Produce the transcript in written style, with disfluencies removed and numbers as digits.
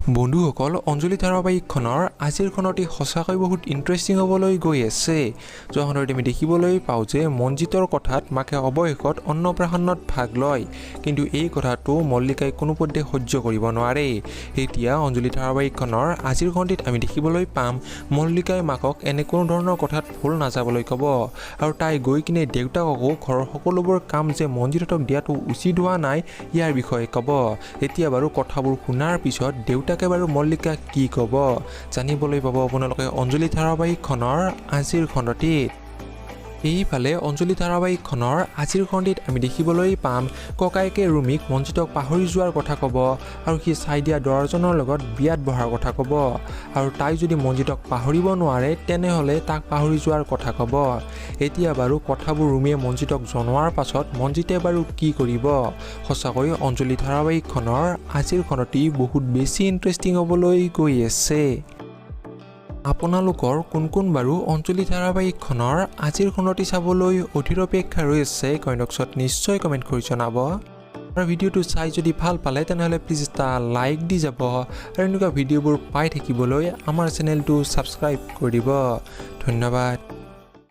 বন্ধুসকল, অঞ্জলি ধাৰাবাহিকখনৰ আজিৰ খণ্ডটি সঁচাকৈ বহুত ইণ্টাৰেষ্টিং হ'বলৈ গৈ আছে। যোৱা খণ্ডত আমি দেখিবলৈ পাওঁ যে মঞ্জিতৰ কথাত মাকে অৱশেষত অন্নপ্ৰাশনত ভাগ লয়, কিন্তু এই কথাটো মল্লিকাই কোনোপধ্যে সহ্য কৰিব নোৱাৰে। এতিয়া অঞ্জলি ধাৰাবাহিকখনৰ আজিৰ খণ্ডটিত আমি দেখিবলৈ পাম মল্লিকাই মাকক এনে কোনো ধৰণৰ কথাত ভুল নাযাবলৈ ক'ব আৰু তাই গৈ কিনে দেউতাককো ঘৰৰ সকলোবোৰ কাম যে মঞ্জিতহঁতক দিয়াটো উচিত হোৱা নাই, ইয়াৰ বিষয়ে ক'ব। এতিয়া বাৰু কথাবোৰ শুনাৰ পিছত দেউতাকে বাৰু মল্লিকাক কি ক'ব, জানিবলৈ পাব আপোনালোকে অঞ্জলি ধাৰাবাহিকখনৰ আজিৰ খণ্ডটিত। এইফালে অঞ্জলি ধাৰাবাহিকখনৰ আজিৰ খণ্ডটিত আমি দেখিবলৈ পাম ককায়েকে ৰুমিক মঞ্জিতক পাহৰি যোৱাৰ কথা ক'ব আৰু সি চাই দিয়া দৰাজনৰ লগত বিয়াত বহাৰ কথা ক'ব আৰু তাই যদি মঞ্জিতক পাহৰিব নোৱাৰে, তেনেহ'লে তাক পাহৰি যোৱাৰ কথা ক'ব। এতিয়া বাৰু কথাবোৰ ৰুমিয়ে মঞ্জিতক জনোৱাৰ পাছত মঞ্জিতে বাৰু কি কৰিব? সঁচাকৈ অঞ্জলি ধাৰাবাহিকখনৰ আজিৰ খণ্ডটি বহুত বেছি ইণ্টাৰেষ্টিং হ'বলৈ গৈ আছে। আপোনালোকৰ কোন কোন বাৰু অঞ্জলি ধাৰাবাহিকখনৰ আজিৰ খণ্ডটি চাবলৈ অধীৰ অপেক্ষা ৰৈ আছে, কমেণ্ট বক্সত নিশ্চয় কমেণ্ট কৰি জনাব। আৰু ভিডিঅ'টো চাই যদি ভাল পালে, তেনেহ'লে প্লিজ এটা লাইক দি যাব আৰু এনেকুৱা ভিডিঅ'বোৰ পাই থাকিবলৈ আমাৰ চেনেলটো ছাবস্ক্ৰাইব কৰি দিব। ধন্যবাদ।